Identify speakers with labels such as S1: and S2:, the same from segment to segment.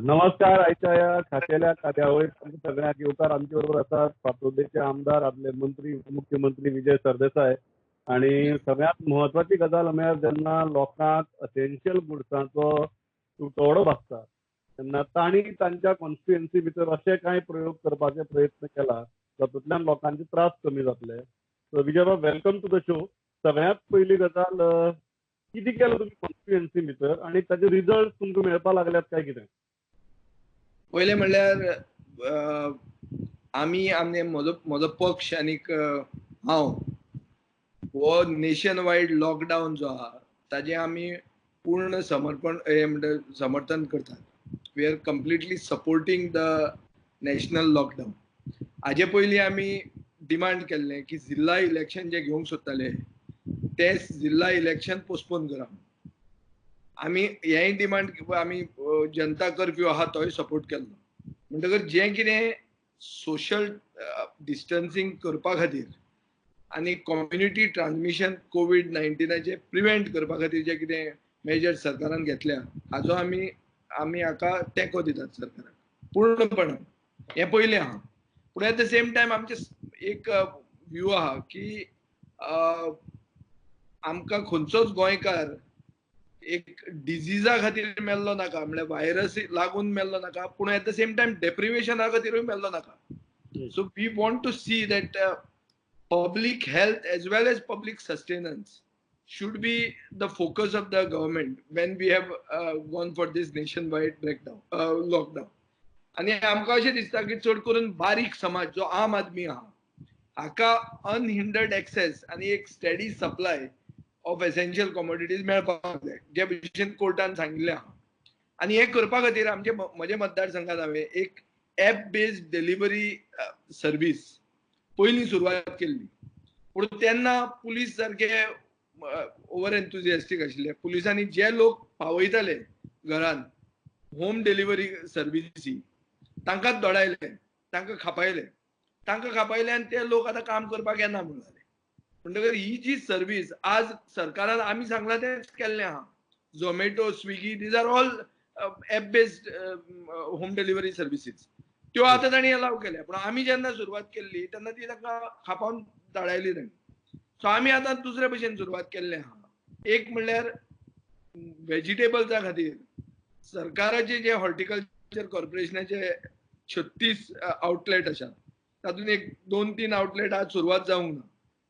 S1: नमस्कार. आयच्या ह्या खाशेल्या कार्यावळीत तुमकां सगळ्यांक येवकार. आमचे बरोबर आसात फातोर्डेचे आमदार, आदले मंत्री, उपमुख्यमंत्री विजय सरदेसाय. आनी सगळ्यांत म्हत्वाची गजाल म्हळ्यार जेन्ना लोकांक असेन्शियल गुड्सांचो तुटवडो भासता तेन्ना तांणी तांच्या कॉन्स्टिट्युएन्सी भितर अशे कांय प्रयोग करपाचे प्रयत्न केला जातूंतल्यान लोकांचे त्रास कमी जातले. सो विजय बाब, welcome to the show. सगळ्यांत पयली गजाल, कितें केलां तुमी कॉन्स्टिट्युएन्सी भितर आनी ताचे रिजल्ट तुमकां मेळपाक लागल्यात काय कितें?
S2: पयलें म्हणल्यार आमी आमचे म्हजो पक्ष आनीक हांव हो नेशन वायड लॉकडावन जो आहा ताजें आमी पूर्ण समर्पण म्हणटा समर्थन करतात. We are completely supporting the national lockdown. हाजे पयलीं आमी डिमांड केल्लें की जिल्हा इलेक्शन जे घेवंक सोदताले ते जिल्हा इलेक्शन पोस्टपोन करा. आमी हेंय डिमांड, आमी जनता कर्फ्यू आहा तोय सपोर्ट केल्लो. म्हणटकर जें कितें सोशल डिस्टन्सींग करपा खातीर आनी कम्युनिटी ट्रान्समिशन कोवीड 19 प्रिवेंट करपा खातीर जे कितें मेजर सरकारान घेतल्या हाजो आमी आमी हाका तेंको दितात सरकाराक पूर्णपणान. हें पयलें आहा. पूण एट the same time आमचें एक व्यू आहा की आमकां खंयचोच गोंयकार एक डिजीजा खातीर मेल्लो नाका, म्हणल्यार व्हायरस लागून मेल्लो नाका, पूण एट the same time डेप्रिवेशना खातीरूय मेल्लो नाका. So we want to see that public health as well as public sustenance should be the focus of the government when we have gone for this nationwide breakdown lockdown. आनी आमकां अशें दिसता की चड करून बारीक समाज जो आम आदमी आहा हाका अनहिंडर्ड एक्सेस आनी एक steady supply of essential commodities मेळपाक जाय, जे भशेन कोर्टान सांगिल्लें आहा. आनी हें करपा खातीर आमचे म्हज्या मतदारसंघात हांवें एक एप बेस्ड डिलिव्हरी सर्वीस पयलीं सुरवात केल्ली. पूण तेन्ना पुलीस सारके ओवर एन्थुजियास्टीक आशिल्ले. पुलिसांनी जे लोक पावयताले घरान होम डिलिव्हरी सर्विसी तांकांच दोडायले, तांकां खापायले, तांकां खापायले आनी ते लोक आतां काम करपाक येना म्हणून जाले. म्हणटकर ही जी सर्वीस आज सरकारान आमी सांगलां तेंच केल्लें आहा. Zomato, Swiggy, these are all app based home delivery services. त्यो आतां तांणी अलाव केल्या. पूण आमी जेन्ना सुरवात केल्ली तेन्ना ती तांकां खापावन धाडायली तांणी. सो आमी आतां दुसरे भशेन सुरवात केल्ले आहा. एक म्हणल्यार वेजिटेबल्सा खातीर सरकाराचे जे हॉर्टिकल्चर कॉर्पोरेशनाचे 36 आउटलेट आसा तातूंत एक 2-3 आउटलेट आज सुरवात जावंक ना.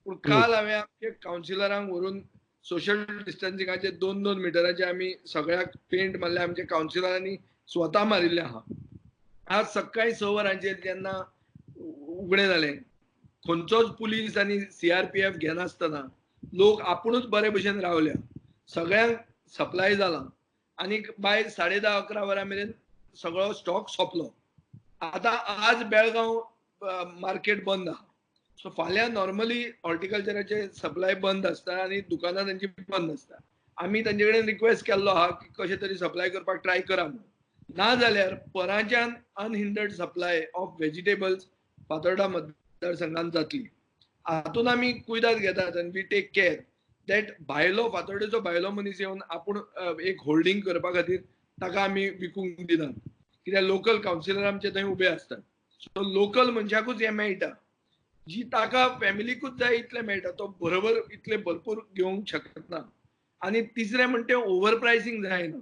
S2: पूण काल हांवें आमचे कावन्सिलरांक व्हरून सोशल डिस्टन्सिंगाचे 2-2 मिटराचे आमी सगळ्याक पेंट मारले. आमच्या कावन्सिलरांनी स्वता मारिल्ले आहा. आज सकाळी 6 वरांचेर जेन्ना उगडें जालें खंयचोच पुलीस आनी CRPF घेनासतना लोक आपुणूच बरे भशेन रावल्या, सगळ्यांक सप्लाय जाला आनी बाय 10:30-11 वरां मेरेन सगळो स्टॉक सोंपलो. आतां आज बेळगांव मार्केट बंद आहा. सो फाल्यां नॉर्मली हॉर्टिकल्चराचे सप्लाय बंद आसता आनी दुकानां तांची बंद आसता. आमी तांचे कडेन रिक्वेस्ट केल्लो आहा की कशें तरी सप्लाय करपाक ट्राय करा म्हणून. ना जाल्यार परांच्यान unhindered supply of vegetables Fatorda मतदारसंघात जातली. हातून आमी कुयदाद घेतात आनी we take care that भायलो फातोर्डेचो भायलो मनीस येवन आपूण एक होल्डींग करपा खातीर ताका आमी विकूंक दिनात, कित्याक लोकल कावन्सिलर आमचे थंय उबे आसतात. सो लोकल मनशाकूच हें मेळटा, जी ताका फॅमिलीकूच जाय इतलें मेळटा, तो बरोबर इतले भरपूर घेवंक शकना. आनी तिसरें म्हणटा तें ओवर प्रायसींग जायना.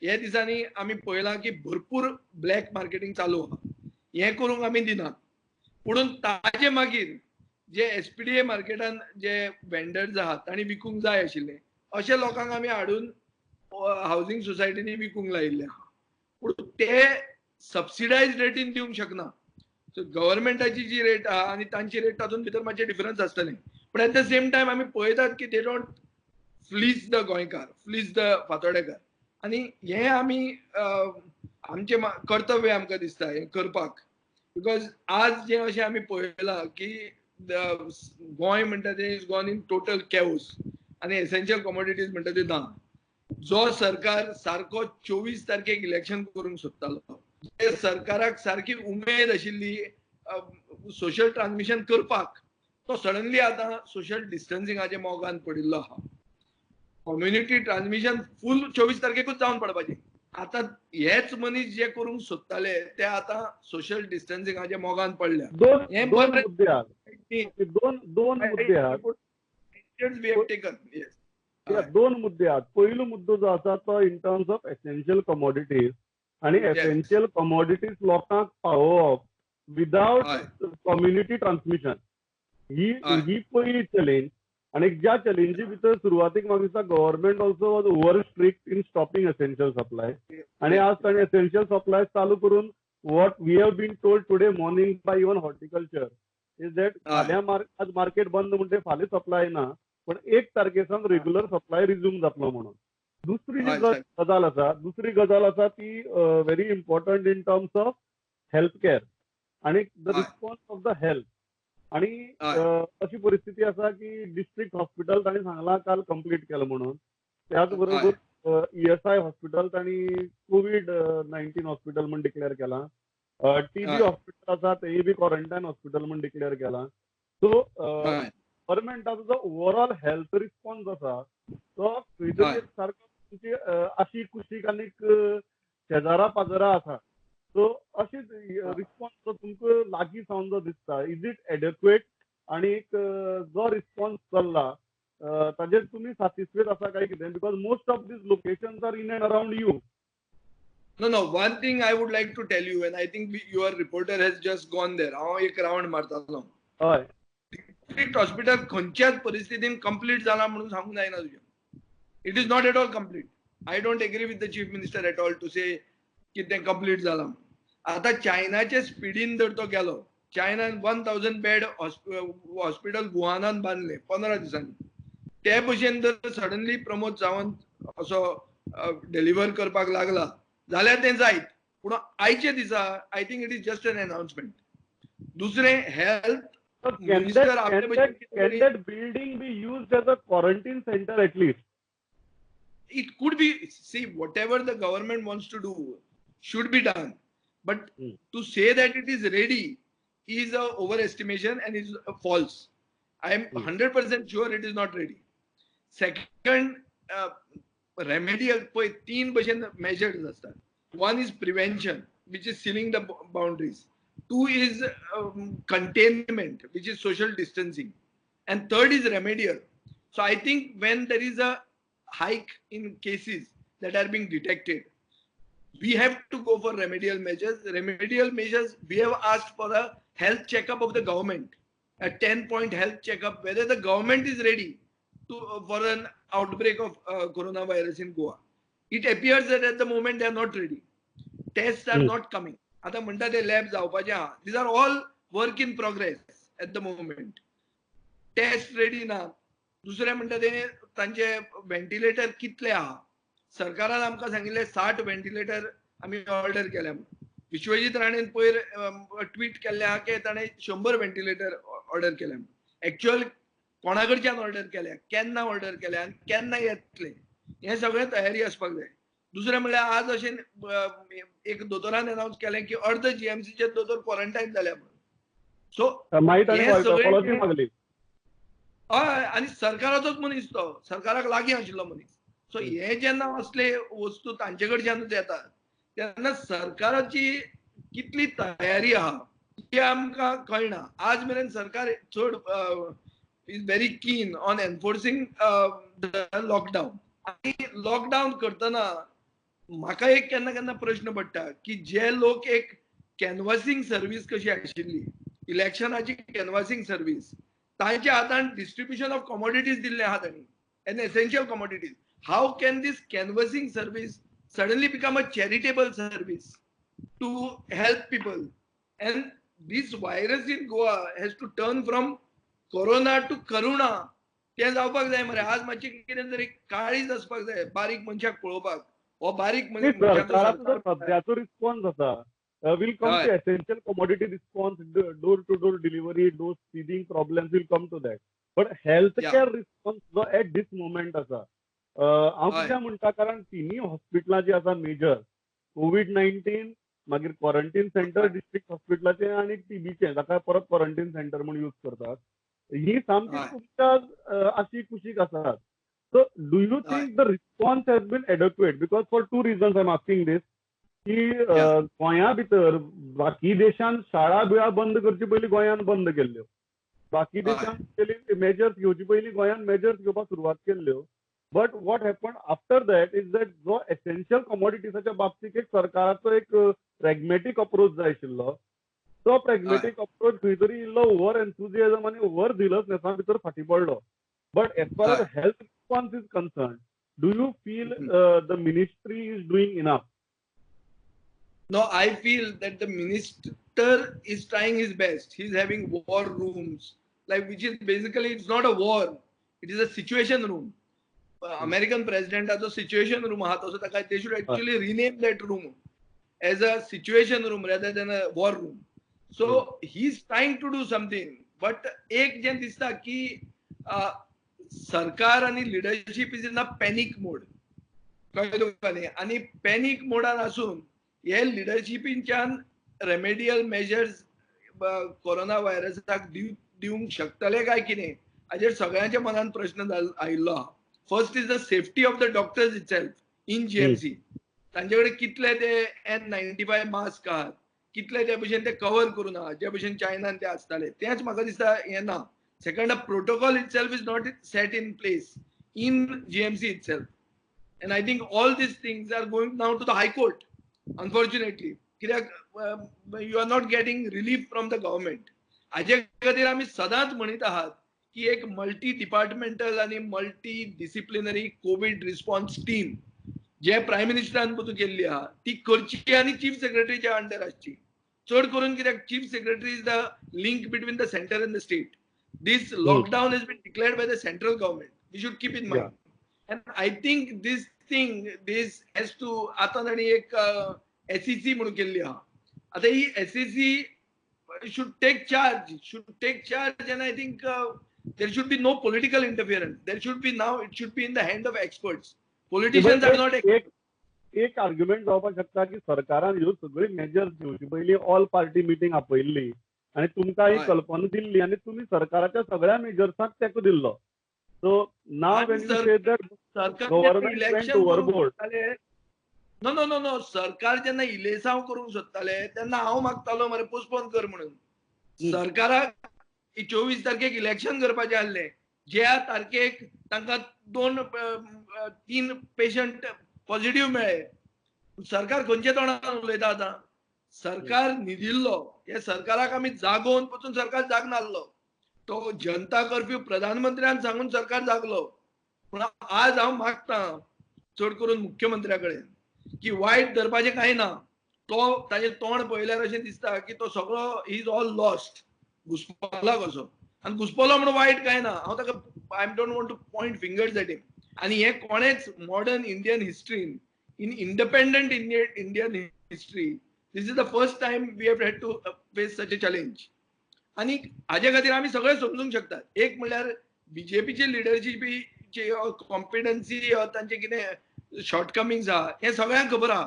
S2: हे दिसांनी आमी पळयलां की भरपूर ब्लॅक मार्केटींग चालू आहा, हें करूंक आमी दिनात. पूण ताजे मागीर जे SPDA मार्केटान जे वेंडर्स आहात तांणी विकूंक जाय आशिल्ले अशे लोकांक आमी हाडून हावजींग सोसायटींनी विकूंक लायिल्ले आहा. पूण ते सबसिडायज रेटीन दिवंक शकना. सो गव्हर्मेंटाची जी रेट आहा आनी तांची रेट तातूंत भितर मातशें डिफरन्स आसतलें. पूण एट the same time आमी पळयतात की they don't fleece the गोंयकार, फ्लीस the फातोर्डेकार. आनी हें आमी आमचें कर्तव्य आमकां दिसता हें करपाक. Because आज जें अशें आमी पळयलां की गोंय म्हणटा तें is gone in total chaos आनी एसेन्शियल कॉमोडिटीज म्हणटा त्यो ना. जो सरकार सारको 24 तारखेक इलेक्शन करूंक सोदतालो, जे सरकाराक सारकी उमेद आशिल्ली सोशल ट्रान्समिशन करपाक, तो सडनली आतां सोशल डिस्टन्सिंगाच्या मोगान पडिल्लो आहा. कम्युनिटी ट्रान्समिशन फूल 24 तारखेकूच जावन पडपाचें. आतां हेच मनीस जे करूंक सोदताले ते आतां सोशल डिस्टन्सिंगाच्या मोगान पडल्या.
S1: दोन मुद्दे आहात, दोन मुद्दे आहात. दोन मुद्दे आहात. पयलो मुद्दो जो आसा तो in terms of essential commodities, आनी एसेन्शियल कमॉडिटीज लोकांक पावोवप विदाउट कम्युनिटी ट्रान्समिशन ही पयली चॅलेंज. आनी ज्या चॅलेंजी भितर सुरवातीक म्हाका दिसता government also was over strict in stopping essential supply, आनी आज ताणें एसेन्शियल सप्लाय चालू करून what we have been told today morning by even horticulture is that फाल्यां आज मार्केट बंद म्हणटे फाल्यां सप्लाय ना, पण 1 तारखे सावन रेग्युलर सप्लाय रिज्यूम जातलो म्हणून. दुसरी जी गजाल आसा, दुसरी गजाल आसा ती very important in terms of health care आनी the response of the health. आनी अशी परिस्थिती आसा की डिस्ट्रिक्ट हॉस्पिटल तांणी सांगलां काल कंप्लीट केलां म्हणून, त्याच बरोबर ESI hospital तांणी कोवीड-19 हॉस्पिटल म्हूण डिक्लेअर केलां, TB hospital आसा तेय बी क्वॉरंटायन हॉस्पिटल म्हूण डिक्लेअर केलां. सो गव्हर्मेंटाचो जो ओवरऑल हेल्थ रिस्पॉन्स आसा तो खंय तरी सारको तुमची आशी कुशीक आनीक शेजारा पाजरा आसा. सो अशी रिस्पॉन्स जो तुमकां लागीं सावन जो दिसता, is it adequate? आनी जो रिस्पॉन्स चल्ला ताजेर तुमी सॅटिस्फायड आसा काय कितें? Because most of these locations are in and around you.
S2: No, no. One thing I would like to tell you, and I think your reporter has just gone there. हांव एक round मारतालो.
S1: हय.
S2: District hospital खंयच्याच परिस्थितीन complete जाला म्हणून सांगूंक जायना तुज्यान. It is not at all complete. I don't agree with the chief minister at all to say की तें कंप्लीट जालां. आतां चायनाचे स्पिडीन जर तो गेलो, चायनान 1000 बेड हॉस्पिटल वुहानान बांदले 15 दिसांनी. ते भशेन जर सडनली प्रमोद सावंत असो डिलिव्हर करपाक लागला जाल्यार तें जायत. पूण आयच्या दिसा I think it is just an announcement. दुसरें health minister
S1: can that building be used as a quarantine center at least?
S2: It could be. See, whatever the government wants to do should be done, but to say that it is ready is a overestimation and is false. I am 100% sure it is not ready. Second, remedial पळय तीन भशेन measures आसतात. One is prevention, which is sealing the boundaries. Two is containment, which is social distancing, and third is remedial. So I think when there is a hike in cases that are being detected, we have to go for remedial measures. Remedial measures, we have asked for a health checkup of the government, a 10-point health checkup, whether the government is ready to for an outbreak of coronavirus in Goa. It appears that at the moment they are not ready. Tests are not coming. आता म्हणटा ते lab जावपाचे आहा. These are all work in progress at the moment. Test ready ना. दुसरें म्हणटा ते तांचे व्हेंटिलेटर कितले आहा. सरकारान आमकां सांगिल्लें 60 व्हेंटिलेटर आमी ऑर्डर केल्या. विश्वजीत राणेन पयर ट्वीट केल्लें आहा की ताणें 100 व्हेंटिलेटर ऑर्डर केल्या. एक्चुअल कोणा कडच्यान ऑर्डर केल्या, केन्ना ऑर्डर केल्या आनी केन्ना येतले, हें सगळें तयारी आसपाक जाय. दुसरें म्हणल्यार आज अशें एक दोतोरान अनावन्स केलें की अर्द जीएमसीचे दोतोर क्वॉरंटायन जाल्या म्हणून. सो
S1: हें
S2: हय, आनी सरकाराचोच मनीस तो, सरकाराक लागीं आशिल्लो मनीस. सो हे जेन्ना असले वस्तू तांचे कडच्यानूच येतात तेन्ना सरकाराची कितली तयारी आहा ती आमकां कळना. आज मेरेन सरकार चड is very keen on enforcing the lockdown. आनी लॉकडावन करतना म्हाका एक केन्ना केन्ना प्रश्न पडटा की जे लोक एक कॅनवासिंग सर्वीस कशी आशिल्ली, इलेक्शनाची कॅनवासिंग सर्वीस, तांच्या हातान डिस्ट्रिब्युशन ऑफ कॉमोडिटीज दिल्ले आहा तांणी, and essential commodities. How can this canvassing service suddenly become a charitable service to help people? And this virus in Goa has to turn from corona to karuna. तें जावपाक जाय मरे. आज मातशी कितें तरी काळीज आसपाक जाय बारीक मनशाक पळोवपाक. हो बारीक मनीस
S1: सद्याचो रिस्पॉन्स आसा will come to essential commodity response, door to door delivery, those teething problems will come to that. But health care response जो एट this moment आसा, हांव कित्याक म्हणटा, कारण तिनूय हॉस्पिटलां जी आसा मेजर, कोवीड-19, मागीर क्वॉरंटीन सेंटर डिस्ट्रिक्ट हॉस्पिटलाचें आनी टीबीचें, जाका परत क्वॉरंटीन सेंटर म्हूण यूज करतात, ही सामकी तुमच्या आशी कुशीक आसात. So do you think the response has been adequate? Because for two reasons I am asking this, की गोंया भितर बाकी देशान शाळा बिळा बंद करचे पयलीं गोंयान बंद केल्ल्यो, बाकी देशान मेजर्स घेवचे पयलीं गोंयान मेजर्स घेवपाक सुरवात केल्ल्यो. But what happen after that is that जो एसेन्शियल कमोडिटीजाच्या बाबतीत एक सरकाराचो एक प्रॅग्मॅटीक अप्रोच जाय आशिल्लो, तो प्रॅग्मॅटीक अप्रोच खंय तरी इल्लो ओवर एन्थुजियाजम आनी ओवर झिलसनेसा भितर फाटीं पडलो. But as far as health response is concern, do you feel the ministry is doing enough?
S2: No, I feel that the minister is trying his best. He's having war rooms, like, which is basically, it's not a war, it is a situation room. American president situation room आहा तसो ताका, they should actually rename that room as a situation room rather than a war room. So he is trying to do something, but एक जें दिसता की सरकार आनी leadership is in a panic mode, कळ्ळें तुका न्ही? आनी पॅनीक मोडान आसून हे लिडरशिपींच्यान रेमेडियल मेजर्स कोरोना व्हायरसाक दिवंक शकतले काय कितें, हाजेर सगळ्यांच्या मनान प्रश्न आयिल्लो आहा. First is the safety of the doctors itself in GMC. तांचे कडेन कितले ते N95 mask आहात, कितले ते भशेन ते कवर करून आहा, जे भशेन चायनान ते आसताले, तेंच म्हाका दिसता हें ना. Second, the protocol itself is not set in place in GMC itself. And I think all these things are going now to the High Court, unfortunately. कित्याक you are not getting relief from the government. हाजे खातीर आमी सदांच म्हणीत आहात की एक multi departmental आनी multi disciplinary Covid response team जे प्रायम मिनिस्टरान पसून केल्ली आहा ती करची आनी चीफ सेक्रेटरीच्या अंडर आसची चड करून, कित्याक chief secretary is the link between the center and the state. This lockdown has been declared by the central government. We should keep in mind. And I think this thing, this has to, आता ताणी एक SEC म्हणून केल्ली आहा. आता ही SEC should take charge and I think there should be no political interference. There should be now, it should be in the hand of experts. Politicians are not
S1: एक एक argument जावपाक शकता की सरकारान ह्यो सगळी मेजर्स घेवची पयलीं ऑल पार्टी मिटींग आपयल्ली आनी तुमकां ही कल्पना दिल्ली आनी तुमी सरकाराच्या सगळ्या मेजर्साक तेंको दिल्लो. So now when you say that government went overboard,
S2: no no no no सरकार जेन्ना इलेसांव करूंक सोदताले तेन्ना हांव मागतालो मरे पोस्टपोन कर म्हणून. सरकाराक 24 तारखेक इलेक्शन करपाचें आसलें, ज्या तारखेक तांकां 2-3 पेशंट पॉझिटिव्ह मेळ्ळे. सरकार खंयच्या तोंडान उलयता आतां? सरकार न्हिदिल्लो. हे सरकाराक आमी जागोवन पसून सरकार जागनासलो. तो जनता कर्फ्यू प्रधानमंत्र्यान सांगून सरकार जागलो. पूण आज हांव मागता चड करून मुख्यमंत्र्या कडेन की वायट धरपाचें कांय ना. तो ताजें तोंड पळयल्यार अशें दिसता की तो सगळो is all lost, घुसपला कसो. आनी घुसपलो म्हणून वायट कांय ना. हांव ताका, I don't want to point fingers at him. आनी हें कोणेच मॉडर्न इंडियन हिस्ट्रीन, in independent Indian history, this is the first time we have had to face such a challenge. आनी हाजे खातीर आमी सगळे समजूंक शकतात. एक म्हणल्यार बीजेपीचे लिडरशिपीची कॉम्पिटन्सी, तांचे कितें शॉर्टकमिंग्स आहा हें सगळ्यांक खबर आहा.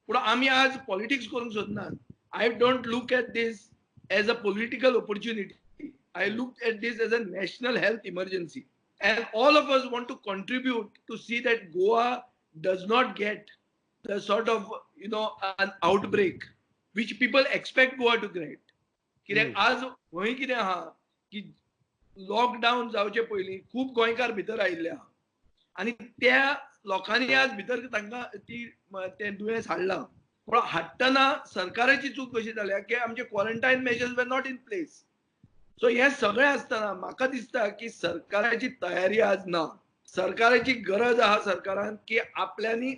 S2: पूण आमी आज पॉलिटिक्स करूंक सोदनात. I don't look at this as a political opportunity. I look at this as a national health emergency. And all of us want to contribute to see that Goa does not get the sort of, an outbreak which people expect Goa to get. कित्याक आज खंय कितें आहा की lockdown जावचे पयलीं खूब गोंयकार भितर आयिल्ले आहा आनी त्या लोकांनी आज भितर तांकां ती तें दुयेंस हाडलां. पूण हाडटना सरकाराची चूक कशी जाल्या की आमचे quarantine measures were not in place. So हें सगळें आसतना म्हाका दिसता की सरकाराची तयारी आज ना. सरकाराची गरज आहा सरकारान की आपल्यांनी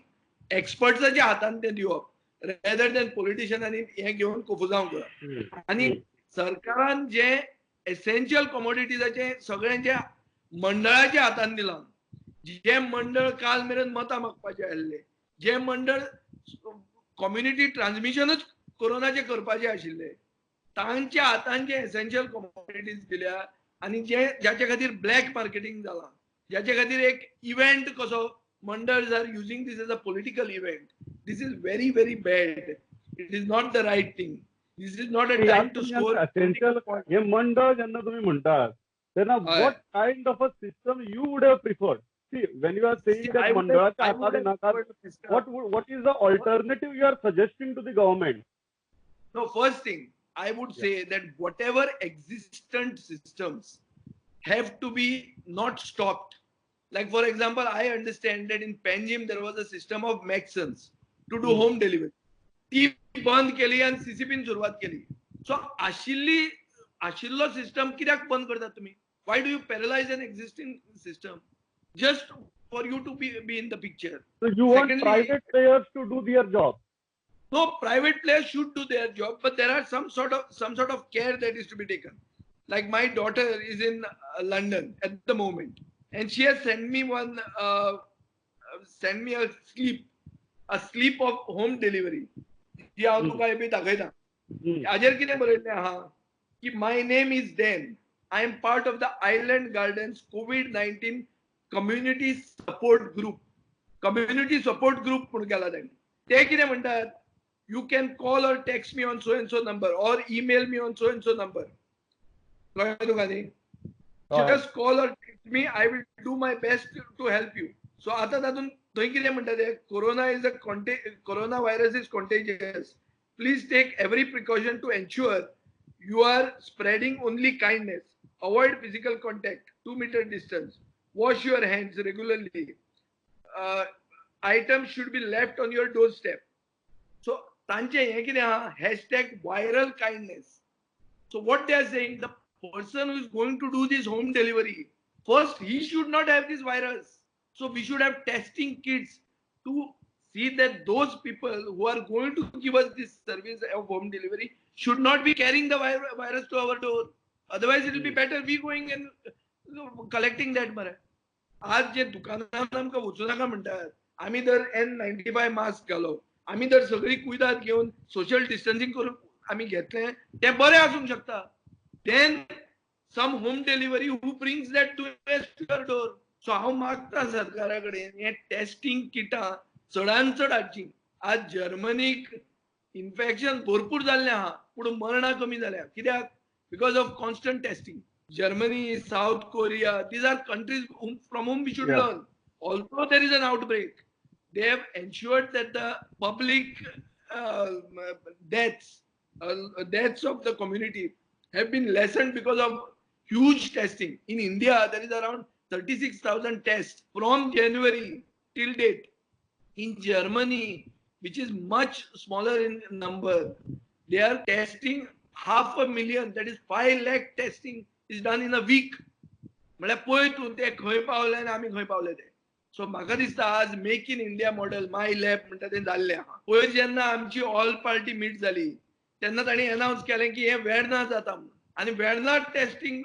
S2: एक्सपर्ट्साच्या हातान तें दिवप रेदर दॅन पॉलिटिशियनांनी हें घेवन कोफुजांव करप. आनी सरकारान जे एसेन्शियल कमोडिटीजाचे सगळें जे मंडळाच्या हातान दिलां, जे मंडळ काल मेरेन मतां मागपाचें आशिल्लें, जे मंडळ कम्युनिटी ट्रान्समिशनूच कोरोनाचें करपाचें आशिल्लें, तांच्या हातान जे एसेन्शियल कमोडिटीज दिल्या आनी जे जाचे खातीर ब्लॅक मार्केटींग जालां, जाचे खातीर एक इव्हेंट कसो मंडळ are using this as a political event. This is very very bad. It is not the right thing. This is not a time to score.
S1: Essential हे मंडळ जेन्ना तुमी म्हणटात तेन्ना what kind of a system you would have preferred? See, when you are saying that मंडळाच्या हातात नाका, what is the alternative you are suggesting to the government?
S2: No, first thing I would say that whatever existent systems have to be not stopped. Like for example, I understand that in Panjim there was a system of Maxons to do home delivery. ती बंद केली आणि सीसीपीन सुरवात केली. So आशिल्लो system कित्याक बंद करतात तुम्ही? Why do you paralyze an existing system just for you to be in the picture?
S1: So you want private players to do their job?
S2: No, private players should do their job, but there are some sort of care that is to be taken. Like my daughter is in London at the moment, and she has sent me a slip of home delivery. जी हांव तुका बी दाखयता. हाजेर कितें बरयल्लें आहा की my name is Dan, I am part of the Island Gardens COVID-19 community support group. Community support group म्हणून केला तांणी. ते कितें म्हणटात, you can call or text me on so and so number or email me on so and so number. कळ्ळें तुका न्ही? Just call or text me, I will do my best to help you. So आतां तातूंत थंय कितें म्हणटा ते, corona virus is contagious. Please take every precaution to ensure you are spreading only kindness. Avoid physical contact, 2 meter distance, wash your hands regularly. Items should be left on your doorstep. So तांचे हें कितें आहा, hashtag viral kindness. So what they are saying, the person who is going to do this home delivery, first he should not have this virus. So we should have testing kits to see that those people who are going to give us this service of home delivery should not be carrying the virus to our door. Otherwise, it will be better we going and collecting that. मरे आज जे दुकानान आमकां वचूं नाका म्हणटात, आमी जर N95 mask घालो, आमी जर सगळी कुयदाद घेवन सोशल डिस्टन्सिंग करून आमी घेतलें, तें बरें आसूंक शकता. Then some home delivery who brings that to your door. So हांव मागता सरकारा कडेन हें टेस्टिंग किटां चडान चड हाडची. आज जर्मनीक इन्फेक्शन भरपूर जाल्लें आहा, पूण मरणां कमी जाल्या. कित्याक? Because of constant testing. Germany, South Korea, these are countries from whom we should learn. Although there is an outbreak, they have ensured that the public deaths of the community have been lessened because of huge testing. In India, there is around 36,000 tests from January till date. In Germany, which is much smaller in number, they are testing 500,000, that is 5 lakh testing is done in a week. म्हळ्यार पळय तूं ते खंय पावले आनी आमी खंय पावले ते. सो म्हाका दिसता आज make in India model, my lab म्हणटा तें जाल्लें आहा. पयर जेन्ना आमची ऑल पार्टी मीट जाली तेन्ना तांणी अनावन्स केलें की हें वेर्णा जाता म्हणून, आनी वेर्णा टेस्टिंग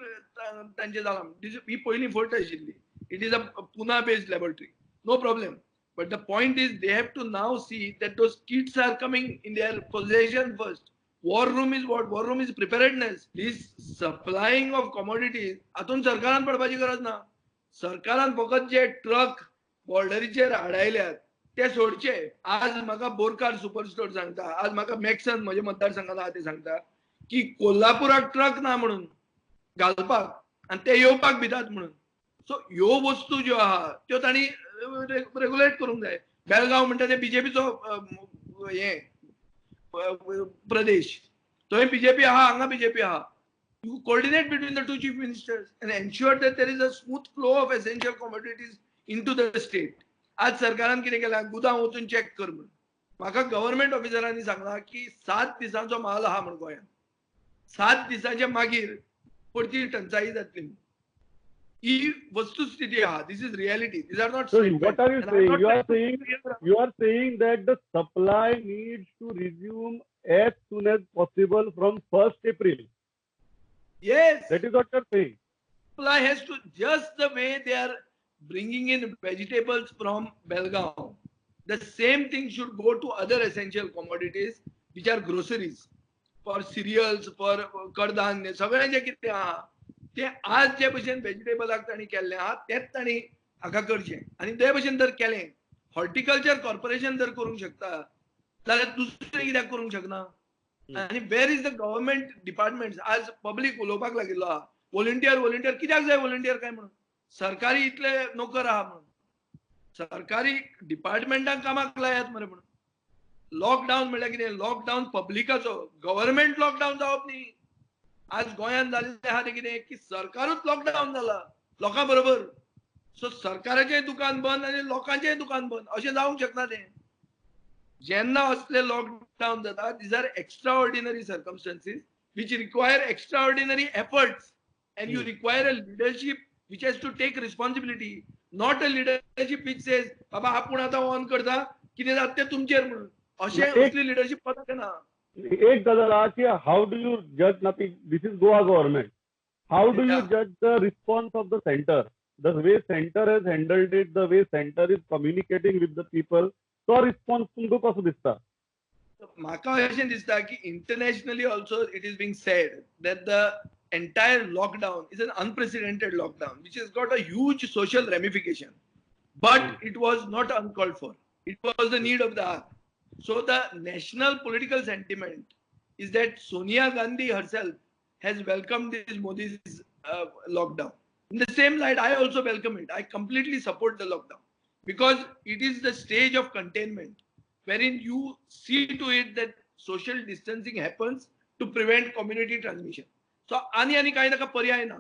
S2: तांचें जालां. ही पयली फट आशिल्ली. It is a Pune based laboratory, no problem. But the point is they have to now see that those kits are coming in their possession first. War room is what? War room is preparedness. This supplying of commodities, हातून सरकारान पडपाची गरज ना. सरकारान फकत जे truck बॉर्डरीचेर हाडायल्यात ते सोडचे. आज म्हाका बोरकार सुपर स्टोर सांगता, आज म्हाका मॅक्सन म्हज्या मतदारसंघात आहा ते सांगता की कोल्हापुराक ट्रक ना म्हणून घालपाक, आनी ते येवपाक भितात म्हणून. सो ह्यो वस्तू ज्यो आहा त्यो तांणी रेगुलेट करूंक जाय. बेळगांव म्हणटा ते बीजेपीचो हें प्रदेश, थंय बीजेपी आहा, हांगा बीजेपी आहा. You coordinate between the two chief ministers and ensure that there is a smooth flow of essential commodities into the state. आज सरकारान कितें केलां, गुदांव वचून चॅक कर म्हणून. म्हाका गव्हर्मेंट ऑफिसरांनी सांगलां की 7 दिसांचो माल आहा म्हण गोंयांत. 7 दिसांच्या मागीर परती टंचाई जातली. ही वस्तुस्थिती आहा. This is reality. These are not.
S1: So what are you saying? You are saying that the supply needs to resume as soon as possible from 1st April.
S2: Yes.
S1: That is what you are saying.
S2: Supply has to, just the way they are bringing in vegetables from Belgaum, the same thing should go to other essential commodities which are groceries, for cereals, for कडधान्य, सगळें जें कितें आहा ते आज जे भशेन वेजिटेबलाक तांणी केल्लें आहा तेंच तांणी हाका करचें. आनी ते भशेन जर केलें, हॉर्टिकल्चर कॉर्पोरेशन जर करूंक शकता जाल्यार दुसरें कित्याक करूंक शकना? आनी where is the government departments? आज पब्लीक उलोवपाक लागिल्लो आहा, व्हॉलंटियर व्हॉलंटियर कित्याक जाय व्हॉलंटियर काय म्हणून? सरकारी इतले नोकर आहा म्हणून. सरकारी डिपार्टमेंटांक कामाक लायात मरे. म्हणून लॉकडावन म्हणल्यार कितें? लॉकडावन पब्लिकाचो, गव्हर्मेंट लॉकडावन जावप न्ही. आज गोंयांत जाल्लें आहा तें कितें की सरकारूच लॉकडावन जाला लोकां बरोबर. सो सरकाराचें दुकान बंद आनी लोकांचेंय दुकान बंद, अशें जावंक शकना तें. जेन्ना असले लॉकडावन जाता, these are extraordinary circumstances which require extraordinary efforts, and you require a leadership which has to take responsibility, not a leadership which says बाबा आपूण आतां ऑन करता, कितें जाता तें तुमचेर म्हणून. अशें असली लिडरशीप पदक ना.
S1: एक गजाल आहा की how do you जज ना, this is Goa government, how do you judge the response of the centre, the way centre has handled it, the way centre is communicating with the people, तो response तुमकां कसो दिसता?
S2: म्हाका अशें दिसता की internationally also it is being said that the entire lockdown is an unprecedented lockdown which has got a huge social ramification, but it was not uncalled for, it was the need of the hour. So the national political sentiment is that Sonia Gandhi herself has welcomed this Modi's lockdown. In the same light, I also welcome it. I completely support the lockdown because it is the stage of containment wherein you see to it that social distancing happens to prevent community transmission. So आनी आनी कांय ताका पर्याय ना.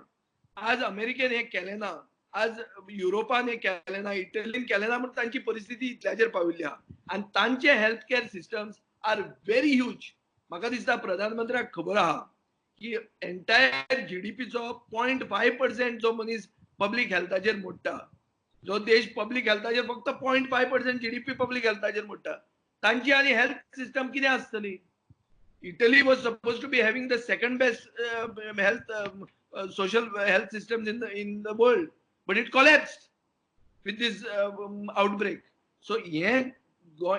S2: आज अमेरिकेन हें केलें ना, आज युरोपान हें केलें ना, इटलीन केलें ना, म्हण तांची परिस्थिती इतल्याचेर पाविल्ली आहा. आनी तांचे health care systems are very huge. म्हाका दिसता प्रधानमंत्र्याक खबर आहा की एंटायर जीडीपीचो 0.5% जो मनीस पब्लीक हेल्थाचेर मोडटा, जो देश पब्लीक हेल्थाचेर फक्त 0.5% जीडीपी पब्लीक हेल्थाचेर मोडटा, तांची आनी हेल्थ सिस्टम कितें आसतली? Italy was supposed to be having the second best health social health systems in the world, but it collapsed with this outbreak. So हें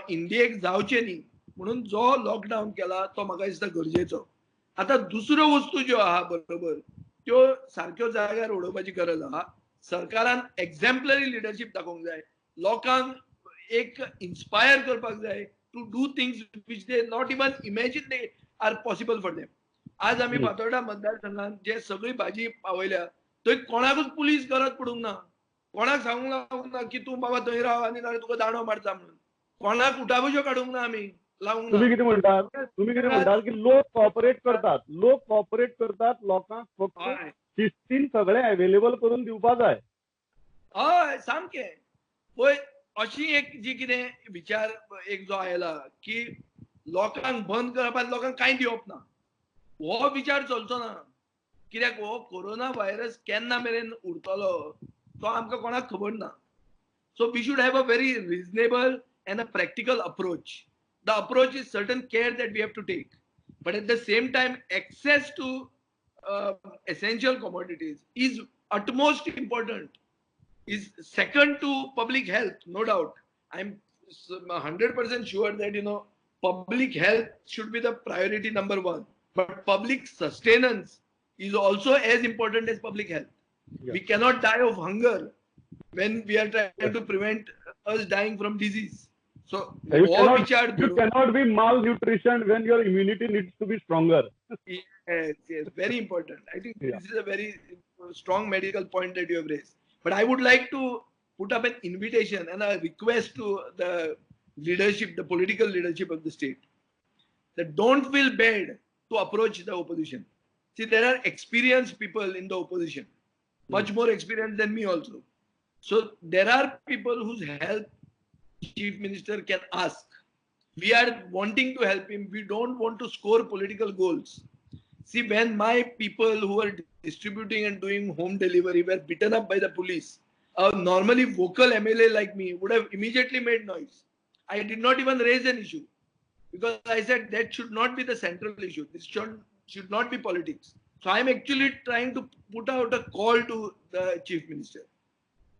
S2: इंडियेक जावचें न्ही म्हणून जो लॉकडावन केला तो म्हाका दिसता गरजेचो. आतां दुसऱ्यो वस्तू ज्यो आहा बरोबर त्यो सारक्यो जाग्यार उडोवपाची गरज आहा. सरकारान एक्झाम्पलरी लिडरशीप दाखोवंक जाय, लोकांक एक इन्स्पायर करपाक जाय to do things which they not even imagine they are possible for them. आज आमी फातोर्डा मतदारसंघात जे सगळी भाजी पावयल्या थंय कोणाकूच पुलीस गरज पडूंक ना, कोणाक सांगूंक लागूंक ना की तूं बाबा थंय राव आनी नाल्यार तुका दांडो मारता म्हणून, कोणाक उठाबश्यो काडूंक ना आमी लावंक ना.
S1: तुमी कितें म्हणटात, तुमी कितें म्हणटात की लोक कॉपरेट करतात, लोक कॉपरेट करतात, लोकांक फक्त शिस्तीन सगळें अवेलेबल करून दिवपा जाय.
S2: हय सामकें. पळय अशी एक जी कितें विचार एक जो आयला की लोकांक बंद करप आनी लोकांक कांय दिवप ना, हो विचार चलचो ना. कित्याक हो कोरोना व्हायरस केन्ना मेरेन उरतलो तो आमकां कोणाक खबर ना. So we should have a very reasonable and a practical approach. The approach is certain care that we have to take, but at the same time access to essential commodities is utmost important, is second to public health, no doubt. I'm 100% sure that, you know, public health should be the priority number one, but public sustenance is also as important as public health. Yeah. We cannot die of hunger when we are trying to prevent us dying from disease. So
S1: you cannot be malnutrition when your immunity needs to be stronger.
S2: Yes, yes, very important. I think this is a very strong medical point that you have raised. But I would like to put up an invitation and a request to the leadership, the political leadership of the state, that don't feel bad to approach the opposition. See, there are experienced people in the opposition, much more experienced than me also. So there are people whose help Chief Minister can ask. We are wanting to help him. We don't want to score political goals. See, when my people who are distributing and doing home delivery were beaten up by the police, a normally vocal MLA like me would have immediately made noise. I did not even raise an issue because I said that should not be the central issue. This should not be politics. So I am actually trying to put out a call to the Chief Minister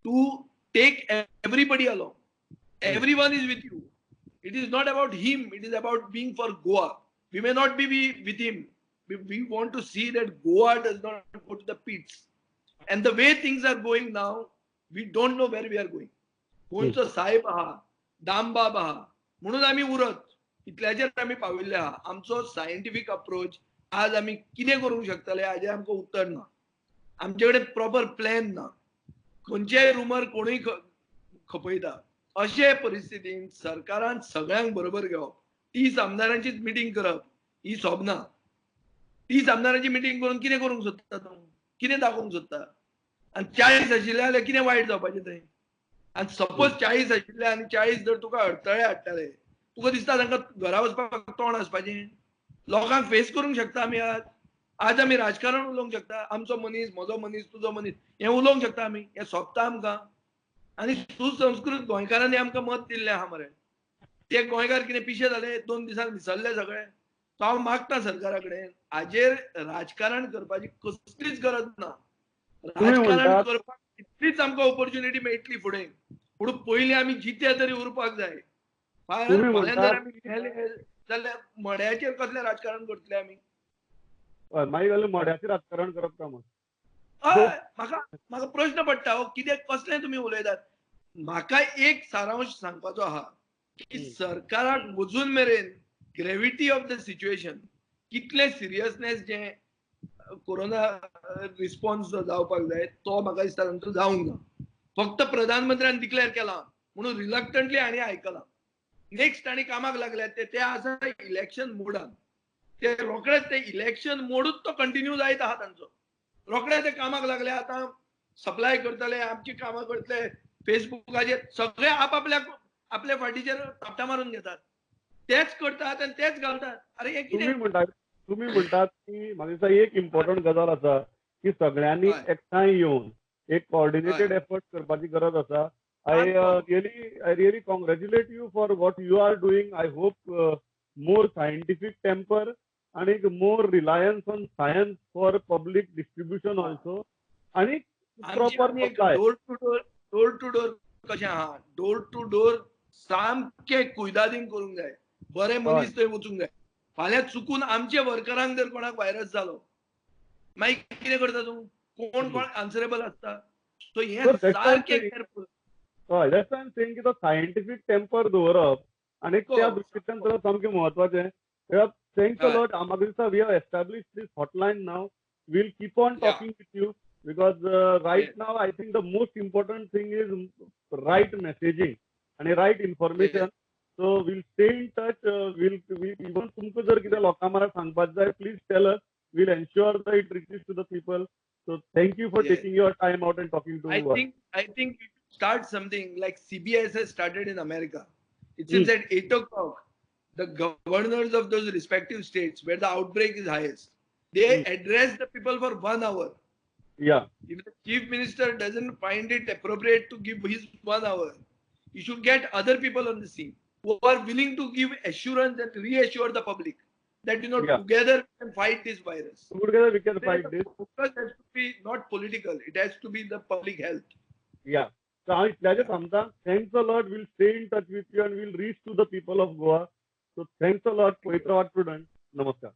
S2: to take everybody along. Everyone is with you. It is not about him. It is about being for Goa. We may not be with him. We want to see that Goa does not go to the pits. And the way things are going now, we don't know where we are going. गोंयचो साहेब आहा, दामबाब आहा, म्हणून आमी उरत इतल्याचेर आमी पाविल्ले आहा. आमचो सायंटिफीक अप्रोच आज आमी कितें करूंक शकतले हाजें आमकां उत्तर ना. आमचे कडेन प्रॉपर प्लॅन ना. खंयचेय रुमर कोणूय खपयता. अशे परिस्थितीन सरकारान सगळ्यांक बरोबर घेवप, 30 आमदारांचीच मिटींग करप ही सोबना. 30 आमदारांची मिटींग करून कितें करूंक सोदता तूं, कितें दाखोवंक सोदता? आनी 40 आशिल्ले जाल्यार कितें वायट जावपाचें थंय? आनी सपोज 40 आशिल्ले आनी 40 जर तुका अडथळे हाडटाले, तुका दिसता तांकां घरा वचपाक तोंड आसपाचें? लोकांक फेस करूंक शकता आमी आज? आज आमी राजकारण उलोवंक शकता, आमचो मनीस, म्हजो मनीस, तुजो मनीस, हें उलोवंक शकता आमी, हें सोंपता आमकां. आनी सुसंस्कृत गोंयकारांनी आमकां मत दिल्लें आहा मरे, ते गोंयकार कितें पिशे जाले, 2 दिसान विसरले सगळे. सो हांव मागता सरकारा कडेन, हाजेर राजकारण करपाची कसलीच गरज ना. राजकारण करपाक इतलीच आमकां ऑपॉर्च्युनिटी मेळटली फुडें, पूण पयलीं आमी जिते तरी उरपाक जाय. फाल्यां जर आमी गेले जाल्यार मड्याचेर कसलें राजकारण करतले आमी?
S1: मागीर जाल्यार मड्याचेर राजकारण करप का?
S2: हय, म्हाका म्हाका प्रश्न पडटा हो, कितें कसलें तुमी उलयतात. म्हाका एक सारांश सांगपाचो आहा की सरकाराक अजून मेरेन ग्रेविटी ऑफ the situation, कितलें सिरियसनेस जें कोरोना रिस्पॉन्स जावपाक जाय तो म्हाका दिसता तांचो जावंक ना. फक्त प्रधानमंत्र्यान डिक्लेअर केला म्हणून रिलक्टंटली हांणी आयकलां. नेक्स्ट आनी कामाक लागल्यात ते आसा इलेक्शन मोडान, ते रोखडेच ते इलेक्शन मोडूच तो कंटिन्यू जायत आहा तांचो. रोखडे ते कामाक लागले, आतां सप्लाय करतले, आमची कामां करतले, फेसबुकाचेर सगळे आपआपल्याक आपल्या फाटीचेर थापटां मारून घेतात, तेच करतात आनी तेच घालतात. अरे हे कितें?
S1: तुमी म्हणटात की म्हाका दिसता एक इम्पॉर्टंट गजाल आसा की सगळ्यांनी एकठांय येवन एक कॉर्डिनेटेड एफर्ट करपाची गरज आसा. I really congratulate you for what you are doing. I hope more scientific temper आणि more reliance on science for public distribution also, आणि proper
S2: supply. Door to door कशें आहा, डोर टू डोर सामकें कुयदादीन करूंक जाय, बरे मनीस थंय वचूंक जाय. फाल्यां चुकून आमचे वर्करांक जर कोणाक व्हायरस जालो मागीर कितें करता तूं? कोण कोण आन्सरेबल आसता? सो हें सारकें केअरफूल.
S1: हय, that's why I am saying की तो सायंटिफीक टेम्पर दवरप आनी त्या दृश्टींतल्यान करप सामकें म्हत्वाचें. Thanks a lot. म्हाका दिसता we have establish this hotline now. We'll keep on talking with you because right now I think the most important thing is right messaging and right information. So we'll stay in touch. We'll even तुमकां जर कितें लोकां म्हारा सांगपाक जाय, please tell us. We'll ensure that it reaches to the people. So thank you for taking your time out and talking to us.
S2: I think you should start something like CBS has started in America. It seems at 8 o'clock, the governors of those respective states where the outbreak is highest, they address the people for 1 hour.
S1: Yeah.
S2: If the chief minister doesn't find it appropriate to give his 1 hour, you should get other people on the scene who are willing to give assurance and reassure the public that, you know, together we can fight this virus.
S1: Together we can fight this.
S2: Focus has to be not political. It has to be the public health.
S1: Yeah. So हांव इतल्याचेर थांबता. Thanks a lot. We'll stay in touch with you and we'll reach to the people of Goa. So thanks a lot, Pavitra Prudent. Namaskar.